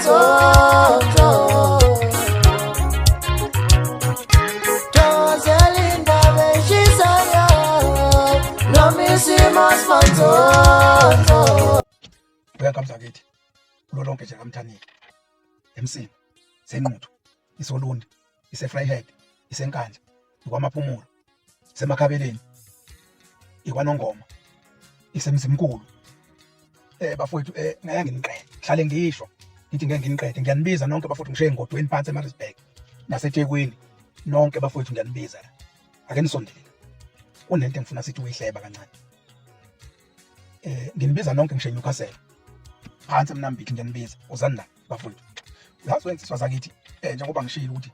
Manzonzo. Thokozela indaba eshisayo noma isimo simanzonzo. Welcome zakithi kulo lonke nje kaMthaniya emsini senquthu iSolundi iseVryheid iseNkandla ikwaMaphumulo iseMakhabeleni ikwaNongoma iseMzimkhulu. Bafowethu, ngeke nginiqede, hlale ngisho ngithi ngeke nginiqede. Ngiyanibiza nonke bafowethu, ngisho engodweni phansi eMaritzburg naseThekwini, nonke bafowethu ngiyanibiza la, ake nisondele, kunento engifuna sithi uyihleba kancane. Nginibiza nonke ngisho eNewcastle phansi eMnambithi, ngiyanibiza, uzani la bafowethu. Uyazi wensizwa zakithi, njengoba ngishilo ukuthi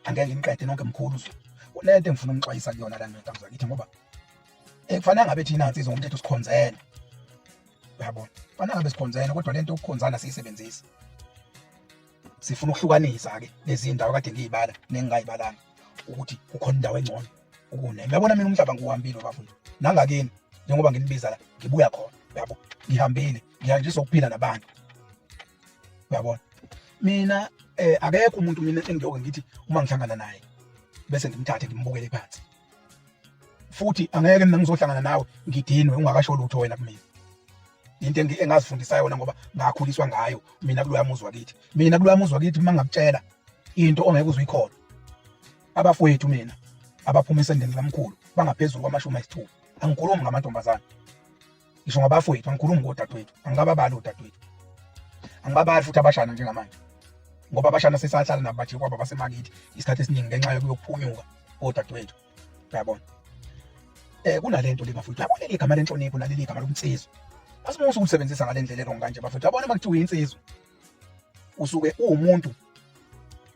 angeke nginiqede nonke, mkhulu uzwe kunento engifuna umxwayisa kuyona la ndoda zakithi, ngoba kufanele ngabe thina nsizwa ngomthetho sikhonzene, uyabona, kufanele ngabe sikhonzene, kodwa lento yokukhonzana siyisebenzisi sifuna ukuhlukanisa ke lezi ndawo kade ngiyibala nengingayibalanga ukuthi kukhona indawo engcono ukune. Uyabona mina umhlaba ngiwuhambile bafowethu, nangakini njengoba nginibiza la ngibuya khona, uyabo, ngihambile ngihanjiswa ukuphila nabantu, uyabona. Mina akekho umuntu mina engiyoke ngithi uma ngihlangana naye bese ngimthathe ngimbukele phansi, futhi angeke mina ngizohlangana nawe ngidinwe ungakasho lutho wena kumina. Into engazifundisa yona ngoba ngakhuliswa ngayo mina kuloya muzi wakithi, mina kuloya muzi wakithi uma ngakutshela into ongeke uze uyikholwe, abafowethu mina abaphuma esendeni kamkhulu bangaphezulu kwamashumi ayisithupha. Angikhulumi ngamantombazane, ngisho ngabafowethu, angikhulumi ngodadewethu, angikababali odadewethu, angibabali futhi abashana njengamanje, ngoba abashana sesahlala nabo baje kwaba basemakithi isikhathi esiningi ngenxa yokuyophunyuka kodadewethu, uyabona. Kunalento le bafowethu, yabona leli gama lenhlonipho naleli gama lomnsizwa, asimusa ukulisebenzisa ngale ndlela erong kanje bafowethu. Yabona uma kuthiwa insizwa usuke uwumuntu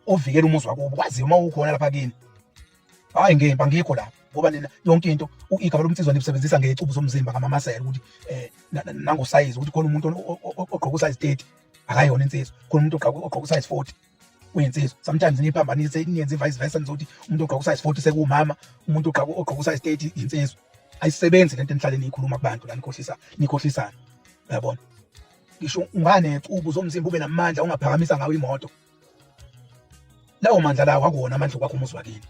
ovikela umuzi wakubo, kwaziwa uma ukhona lapha kini, hayi ngempa angikho lapha, ngoba nina yonke into igama lomnsizwa nilisebenzisa ngecubu zomzimba, ngamamasela, ukuthi nangosayizi, ukuthi khona umuntu ogqoka usize 30 akayona insizwa, khona umuntu ogqoka usize 40 uyinsizwa. Sometimes niyiphambanise niyenze vice versa, nizothi umuntu ogqoka usize 40 sekuwumama, umuntu ogqoka usize 30 insizwa. Ayisebenzi lento enihlale niyikhuluma kubantu la, nikhohlisa nikhohlisana, uyabona. Ngisho unganecubu zomzimba ube namandla ungaphakamisa ngawo imoto, lawo mandla lawo akuwona amandla okwakho umuzi wakini,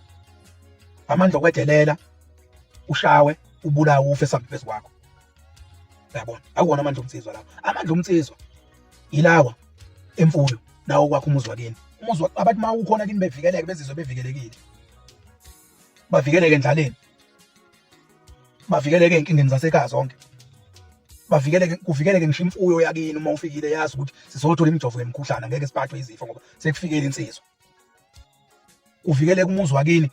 amandla okwedelela ushawe ubulawe ufe sambe phezu kwakho, uyabona. Akuwona amandla omnsizwa lawo, amandla omnsizwa yilawa emfuyo nawo kwakho umuzi wakini, umuzi abantu uma ukhona kini bevikeleke, bezizwe bevikelekile, bavikeleke endlaleni, bavikeleke ey'nkingeni zasekhaya zonke, bavikeleke, kuvikeleke ngisho imfuyo yakini. Uma ufikile yazi ukuthi sizothola imijovo yemikhuhlane, angeke siphathwe izifo ngoba sekufikile insizwa. Kuvikeleke umuzi wakini,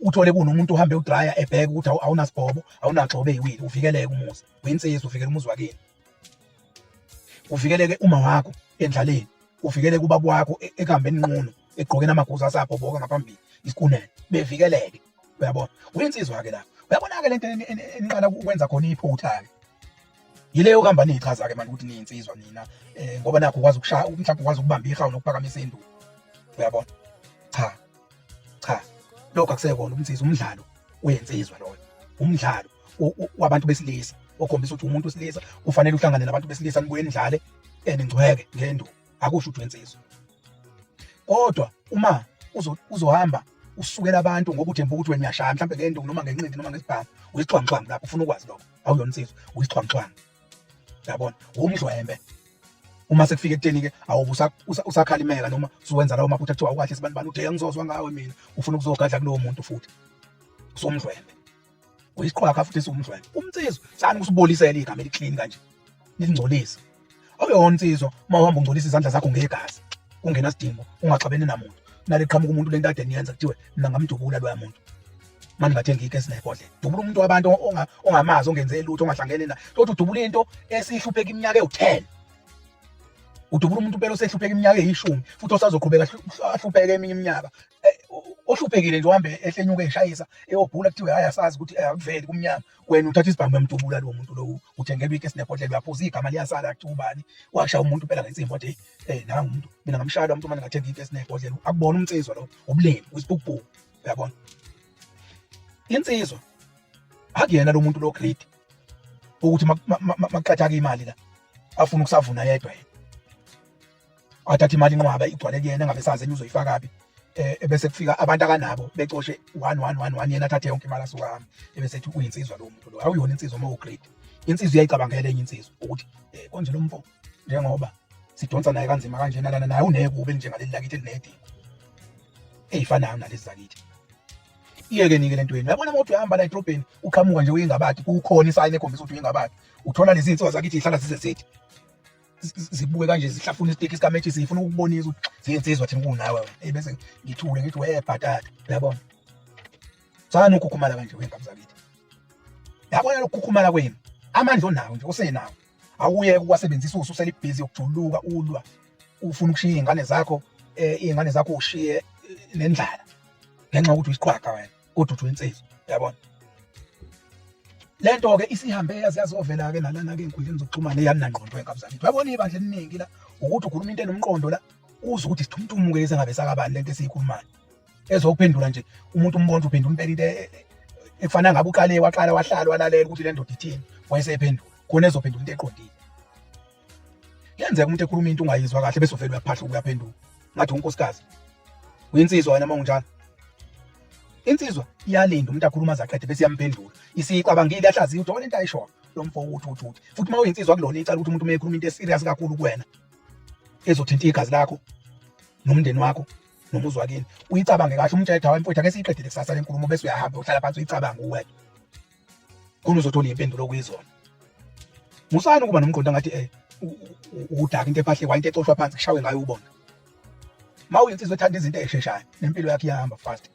uthole kunomuntu uhambe udraya ebheke ukuthi awunasibhobo, awunagxobe eyiwili, uvikeleke umuzi, uyinsizwa, uvikele umuzi wakini. Uvikeleke uma wakho endlaleni, uvikeleke ubaba wakho ekuhambeni nqunu egqoke namaguzu asabhoboka ngaphambili isikunene, bevikeleke, uyabona. Uyinsizwa ke lapho, uyabona ke lento eniqala ukwenza khona iphutha ke yileyo kuhamba niyichaza ke manje ukuthi niyinsizwa nina, ngoba nakho ukwazi ukushaya, mhlawumbe ukwazi ukubamba ihawu nokuphakamisa induku, uyabona. Cha cha, lokho akusekona ubunsizwa, umdlalo uyensizwa loyo, umdlalo wabantu besilisa okhombisa ukuthi umuntu wesilisa kufanele uhlangane nabantu besilisa nibuye nidlale ningcweke ngenduku, akusho ukuthi uyensizwa. Kodwa uma uzohamba usukela abantu ngoba uthemba ukuthi wena uyashaya mhlawumbe ngenduku noma ngenqindi noma ngesibhamu, uyisixhwanguxhwangu lapho, ufuna ukwazi lokho, awuyona insizwa, uyisixhwanguxhwangu, uyabona, umdlwembe. Uma sekufika ekutheni-ke awube usakhalimeka noma usuwenza lawo maphutha kuthiwa awukahle sibanibani, uthe angizozwa ngawe mina, ufuna ukuzogadla kulowo muntu futhi usumdlwembe, uyisiqhwaga futhi esiwumdlwembe. Umnsizwa sani usubolisela igama eliklini kanje nilingcolise, awuyona insizwa uma uhamba ungcolisa izandla zakho ngegazi kungenasidingo, ungaxabene namuntu, naliqhamuka umuntu lento ade niyenza kuthiwe mina ngamdubula loya muntu, manje ngathenga ikesi nebhodlela, dubula umuntu wabantu ongamazi, ongenze lutho, ongahlangene na, kodwa udubula into esihlupheka iminyaka ewu-10, udubula umuntu impela osehlupheka iminyaka eyishumi futhi osazoqhubeka ahlupheke eminye iminyaka, ohluphekile nje uhambe ehlenyuka eshayisa eyobhula, kuthiwe hayi asazi ukuthi akuveli kumnyama, wena uthatha isibhamu uyamdubula lowo muntu lowo, uthengelwa ikesi nebhodlela, uyaphuza, igama liyasala, kuthiwa ubani washaya umuntu impela ngensimbi, wathi nangu umuntu mina ngamshaya lo muntu manje ngathenga ikesi nebhodlela. Akubona umnsizwa lo, ubulimi, uyisibhukubhuku, uyabona. Insizwa akuyena lo muntu lo greed ukuthi makuqathaka imali la afuna ukusavuna yedwa yena. Athathe imali inqwaba igcwale kuyena engabe sazi enye uzoyifakaphi. Ebese kufika abantu akanabo becoshe 1 1 1 1, yena athathe yonke imali asuka hamba, ebese ethi uyinsizwa lo muntu lo. Awuyona insizwa uma ugrade. Insizwa iyayicabangela enye insizwa ukuthi konje lo mfo njengoba sidonsa naye kanzima kanjena lana, naye unekubi elinjengaleli lakithi elinedingo eyifanayo nalezi zakithi. Iyeke-nike lento yenu. Uyabona uma uthi uyahamba la edrobheni uqhamuka nje uyingabadi, kukhona isayini ekhombisa ukuthi uyingabadi, uthola lezi zinsuku zakithi zihlala zize zithi zibuke kanje, zihlafuna isitiki sikametshisi, zifuna ukubonisa ukuthi ziyinsizwa thina kunawe wena. Eyi, bese ngithule ngithi we bhatata. Uyabona, sana ukukhukhumala kanje wey'nkabi zakithi. Yabona lokukhukhumala kwenu, amandla onawo nje usenawo, awuyeke ukuwasebenzisa, ususela ibhizi yokujuluka ulwa, ufuna ukushiya iy'ngane zakho, iy'ngane zakho ushiye nendlala ngenxa yokuthi uyisiqhwaga wena, kodwa uthi uyinsizwa. Uyabona lento ke isihambe yaze yazovela ke nalana ke enkundleni zokuxhumana eyanangqondo enkabi zakithi. Uyabona ibandla eliningi la ukuthi ukhuluma into enomqondo la, uze ukuthi sithumthumuke esengabe sakabani lento esiyikhulumayo, ezokuphendula nje umuntu umbona uphendula impela into ekufana ngabe uqale waqala wahlala walalela ukuthi le ndoda ithini, wayesephendula khona ezophendula into eqondile. Kuyenzeka umuntu ekhuluma into ungayizwa kahle bese uvele uyaphahla uyaphendula ngathi unkosikazi uyinsizwa wena. Uma unjalo, insizwa iyalinda umuntu akhuluma azaqede bese iyamphendula, isicabangile, iyahlaziya ukuthi lento ayishoyo lo mfo uthi uthi uthi. Futhi uma uyinsizwa kulona icala ukuthi umuntu uma ekhuluma into eserious kakhulu kuwena ezothinta igazi lakho nomndeni wakho nomuzi wakini, uyicabange kahle, umtshele hayi mfowethu, ake siyiqedele kusasa lenkulumo, bese uyahamba uhlala phansi uyicabange uwedwa khona uzothola impendulo okuyizona. Musani ukuba nomqondo angathi udaka into ephahlekwa, into ecoshwa phansi kushawe ngayo ubona. Uma uyinsizwa ethanda izinto ey'sheshayo nempilo yakho iyahamba fast.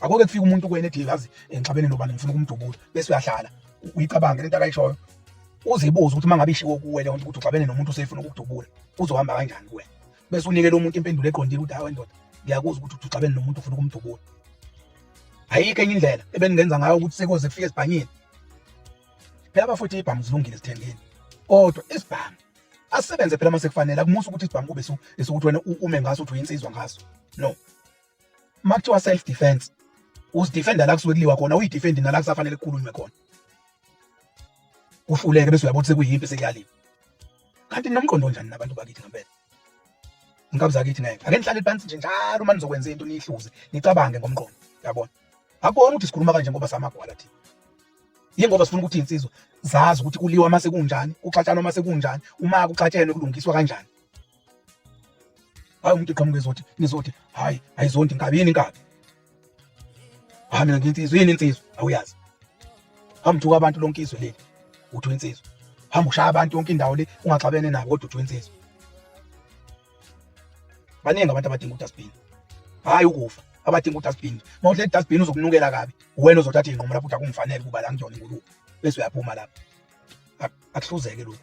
Akoke kufika umuntu kuwena ethi yazi ngixabene nobani ngifuna ukumdubula, bese uyahlala uyicabange lento akayishoyo, uzibuze ukuthi uma ngabe ishiwo kuwe leyo nto ukuthi uxabene nomuntu usefuna ukukudubula uzohamba kanjani kuwena, bese unike lo muntu impendulo eqondile ukuthi hayi ndoda, ngiyakuzwa ukuthi uxabene nomuntu ufuna ukumdubula, ayikho enye indlela ebeningenza ngayo ukuthi sekuze kufike esibhanyini. Phela abafuthi ibhamu zilungile zithengeni, kodwa isibhamu asisebenze phela mase kufanele. Akumusa ukuthi isibhamu kube esukuthi wena ume ngaso uthi uyinsizwa ngaso. No, uma kuthiwa self defense, uzidefenda la kusuke kuliwa khona, uyidefendi nala kusafanele kukhulunywe khona, kuhluleke bese uyabona sekuyimpi sekuyaliwa. Kanti ninomqondo onjani nabantu bakithi ngempela? Inkabi zakithi, ngeke ake nihlale phansi nje njalo uma nizokwenza into niyihluze, nicabange ngomqondo. Yabona, akubona ukuthi sikhuluma kanje ngoba samagwala thina, yingoba sifuna ukuthi iy'nsizwa zazi ukuthi kuliwa mase kunjani, kuxatshanwa mase kunjani, uma kuxatshenwe kulungiswa kanjani. Hayi umuntu eqhamuka ezothi nizothi hayi ayizondi inkabi, yini inkabi? Hayi mina ngiyinsizwa, yini insizwa? Awuyazi. Hamba uthuka abantu lonke izwe leli uthi uyinsizwa, hamba ushaya abantu yonke indawo le ungaxabene nabo kodwa uthi uyinsizwa. Baningi abantu abadinga udustbin, hayi ukufa, abadinga udustbin. Uma uhleli udustbin uzokunukela kabi, uwena ozothatha iy'nqumo lapho ukuthi akungifanele ukuba la ngiyona ingulube, bese uyaphuma lapho. Akuhluzeke lokhu.